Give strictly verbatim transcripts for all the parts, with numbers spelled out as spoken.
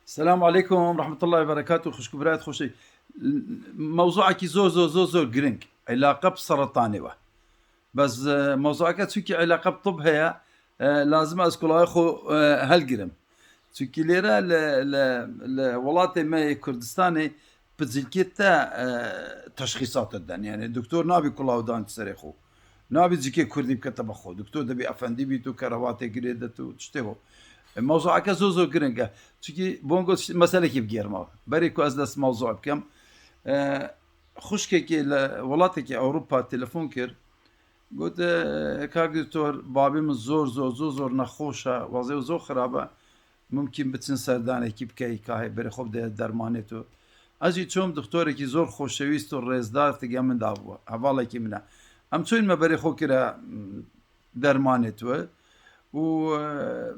Selam aleykum, rahmetullahi ve berekatuhu, xwişk û birayet xweşê. Mewzuekî zor, zor, zor, zor giring. Îlaqe bi seretanê we. Bes, e, mewzueke çunkî îlaqe bi tib heye, e, lazim e ez kulayê xwe, e, helgirim. Çunkî lêre li, li, li welatê me yê Kurdistanê bi cilkê te, e, teşxîsat diden. Yani doktor nabî kulaw dan serê xwe. Nabî cikê kurdî bikete bi xwe. Doktor dibî efendî bît û kerevatê girê dit û tiştê ho. E, mewzueke zor zor giring e. Çunkî bon got, meselekî bigêrima. Berê ku ez dest mewzua bikim, e, xwişkekê li welatekî Ewropa telefon kir. Got, e, kak doktor, babê min zor, zor, zor, zor nexweş e. Wezê wî zor xirab e. Mumkîn biçin serdanekî bikey, kahê berê xwe bide dermanê tu. Ez jî çûm doktorekî zor xoşewîst û rêzdar tige min dabû. Hevalekî min e. Em çûn me berê xwe kire, m, dermanê tu. Û, e,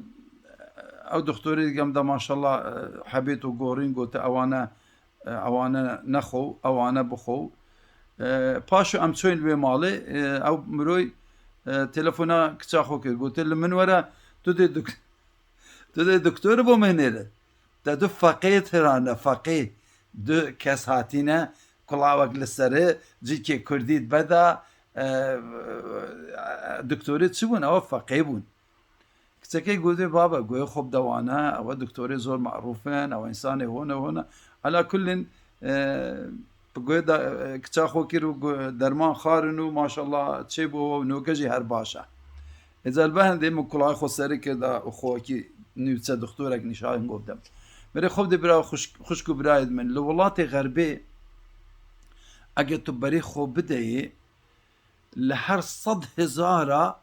ew doktorê dige min de maşallah, e, hebêt û gorîn gote ewane, e, ewane nexwe, ewane bixwe. E, paşo em çûn wê malê, e, ew miroy, e, telefona kiça xwe kir. Gote li min were, tu dê dok-, tu dê doktor bo min nêre. Te du feqê tirane, feqê. Du kes hatîne, kulawek li serê, cikê kurdî beda, e, doktorê çi bûn? Ew feqê bûn. Kiçekê gote, baba, goyê xwe bide wane, ew doktorê zor merûf in, ew însanê hone hone. Ala kullin, e, bi goyê da, e, kiça xwe kir û go-, derman xwarin û maşallah çêbû û noke jî her baş e. Êca li ber hindê min kulayê xwe serê kir da û xwekî nûçe doktorek nîşan got dem. Berê xwe bide bira xwişk, xwişk û birayê min. Li welatê xerbê eger tu berê xwe bideyê, li her sed hezara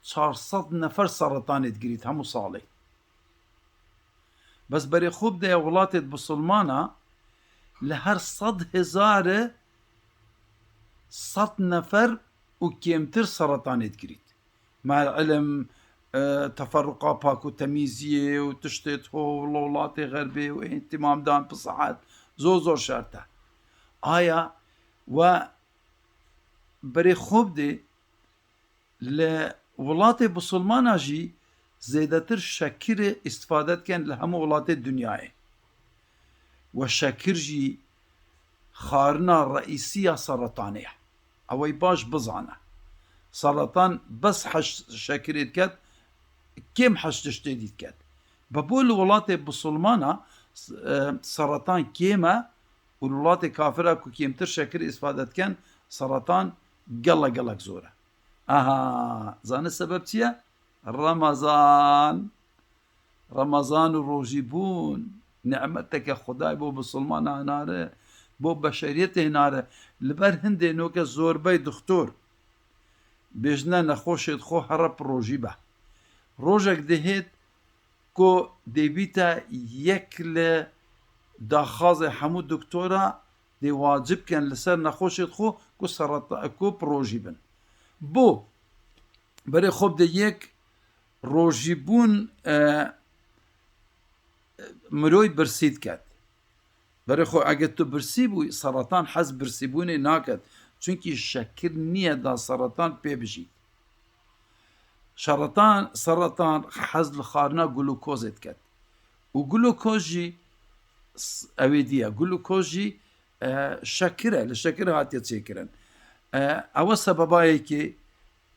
çar sed nefer seretanê digirît hemû salê. Bes berê xwe bideye welatê bisilmana, li her sed hezarê sed nefer û kêmtir seretanê digirît. Mehel ilim, e, teferruqa pak û temîziyê û tiştê ho, li welatê xerbê û îhtîmamdan bi sihet zor zor şert e. Aya we berê xwe bidê, li welatê bisilmana jî zêdetir şekirê îstifade dikin li hemû welatê dinyayê. We şekir jî xarina reîsî ya seretanê ye. Ew ê baş bizane. Seretan bes heş şekirê diket, kêm heş tiştê dî diket. Bi bo li welatê bisilmana, e, seretan kêm e û li welatê kafira ku kêmtir şekirê îstifade dikin, seretan gelek gelek zor e. Aha, zanî sebeb çi ye? Remezan. Remezan û rojîbûn. Nîmeteke Xwedayê bo bisilmana hinare, bo beşeriyetê hinare. Li ber hindê noke zorbey doktor bêjne nexweşêt xwe here bi rojî be. Rojek dihêt ku dê bîte yek li daxwazê hemû doktora dê wacib ken li ser nexweşêt xwe ku sereta-, ku bi rojî bin. Bo berê xwe bide yek rojîbûn, e, miroy birsî diket. Berê xwe eger tu birsî bû, seretan hez birsîbûnê naket. Çunkî şekir niye da seretan pê bijît. Şeretan, seretan hez li xwarina glukozê diket. Û glukoz jî s-, ew ê diye. Glukoz jî, e, şekir e, li şekir hatiye çêkirin. E, ew e sebebayekê,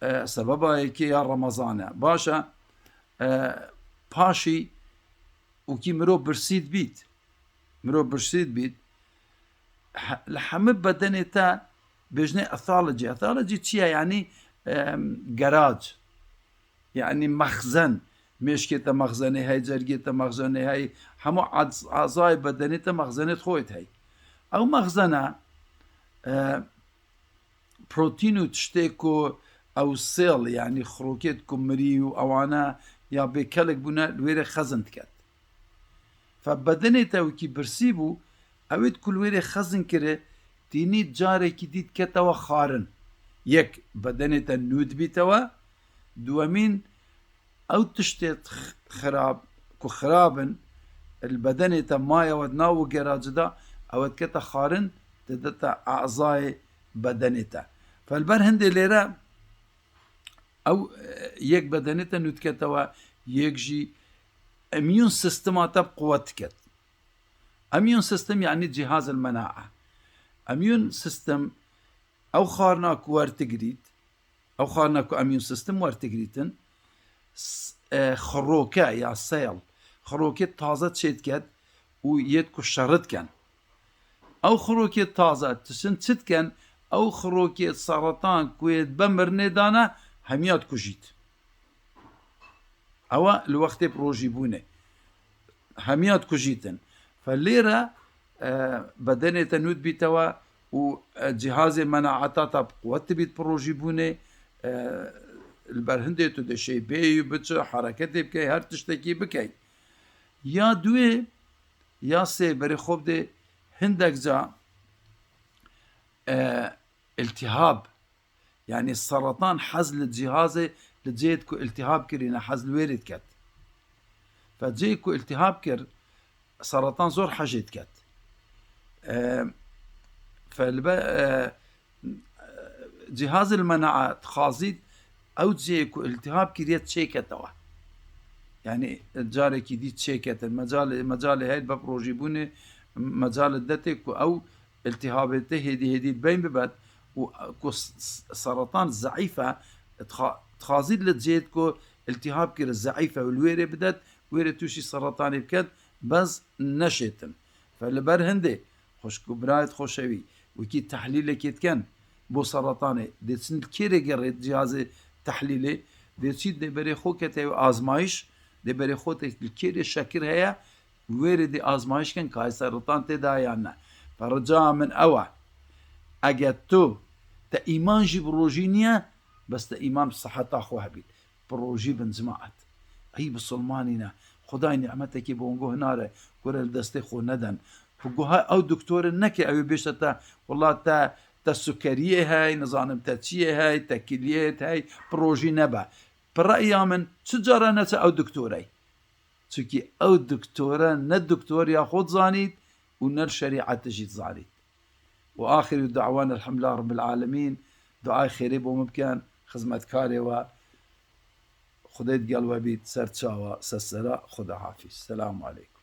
e, sebebayekê ya Remezan e. Baş e, e, paşî û kî mirov birsî dibît, mirov birsî dibît, he-, li hemî bedenê te bêjnê ethology. Ethology çi ye? Yanî, em, gerac. Yanî mexzen. Mêşkê te mexzenê hey, cergê te mexzenê hey. Hemû az-, azayê bedenê te mexzenê xwe hey. Ew mexzena, e, protîn û tiştê ku ew sêl, yanî xirokêt ku mirî û ewana ya bê kelek bûne, li wê rê xezin diket. Fe bedenê te wekî birsî bû, ew ê ku li wê rê xezin kire, tînî carekî dî diketewe xwarin. Yek, bedenê te nû dibîtewe, duwemîn, ew tiştê x-, xirab, ku xirab in, li bedenê te maye we di nav û geraci de, ew dikete xwarin, didete ezayê bedenê te. Fe li ber hindê lêre ew, e, yek bedenê te nû diketewe, yek jî îmmûn sîstema te bi quwet diket. Immune system yani cihaz el-mena'a. Immune system ew xwarina ku wertigirît, ew xwarina ku immune system wertigirîtin, s-, e, xiroke ya cell, xirokê taze çêdiket û yêt ku şer diken. Ew xirokê taze tişin çi diken? Ew xirokê seratan ku yê be mirinê dane, hemiya dikujît. Ewa li wextê pirojîbûnê. Hemiya dikujîtin. Fe lêre, e, bedenê te nû dibîtewe û, e, cihazê menaeta te bi quwet dibît pirojîbûnê, e, li ber hindê tu dê şey bêyî biçi, hereketê bikey, her tiştekî bikey. Ya duê, ya sê berê xwe bidê hindek ca, e, iltihab. Yani seratan hez li cihazê, li cihê ku iltihab kirîne, hez li wê rê diket. Fe cihê ku iltihab kir, seratan zor hejê diket. E, fe li be-, e, cihazê li mena'a dixwazît ew cihê ku iltihab kiriye çêketewe. Yani carekî dî çêketin. Mecalê, mecalê heyt be pirojîbûnê, mecalê detê ku ew iltihabê te hêdî hêdî beyn bibet û ku s-, s-, seratan zeîf e, dixwa-, dixwazît li cihê ku iltihab kir zeîf e û li wê rê bidet, wê rê tûşî seratanê biket, bez neşêtin. Fe li ber hindê xwişk û birayê xweşewî wekî tehlîlekê diken bo seratanê, dê çin li kê rê gerê cihazê tehlîlê, dê çî dê berê xwe kete azmayîş, dê berê xwe te li kê rê şekir heye, wê rê dê azmayîş kin ka seratan tê de yan ne. Fe rica min ew e, eger tu te îman jî bi rojî niye, bes te îman bi siheta xwe hebît. Bi rojî bin cimaet. Ey bisilmanî ne. Xwedayê nîmetekî bi wan guh nare, ku re li destê xwe neden. Bi guha ew doktorê neke, ew ê bêjte te, wela te, te sukeriyê hey, nizanim te çiyê hey, te kiliyê hey, bi rojî nebe. Bi reya min, çi cara neçe ew doktorey. Çunkî ew doktore ne doktoriya xwe dizanît û ne li şerîetê jî dizanît. Û axiru da'wana elhamdulillah rabbil alemîn. Duayê xêrê bo min bikin, xizmetkarê we. Xwedê digel we bît, ser çawa, ser sera, Xweda hafiz. Selamu aleykum.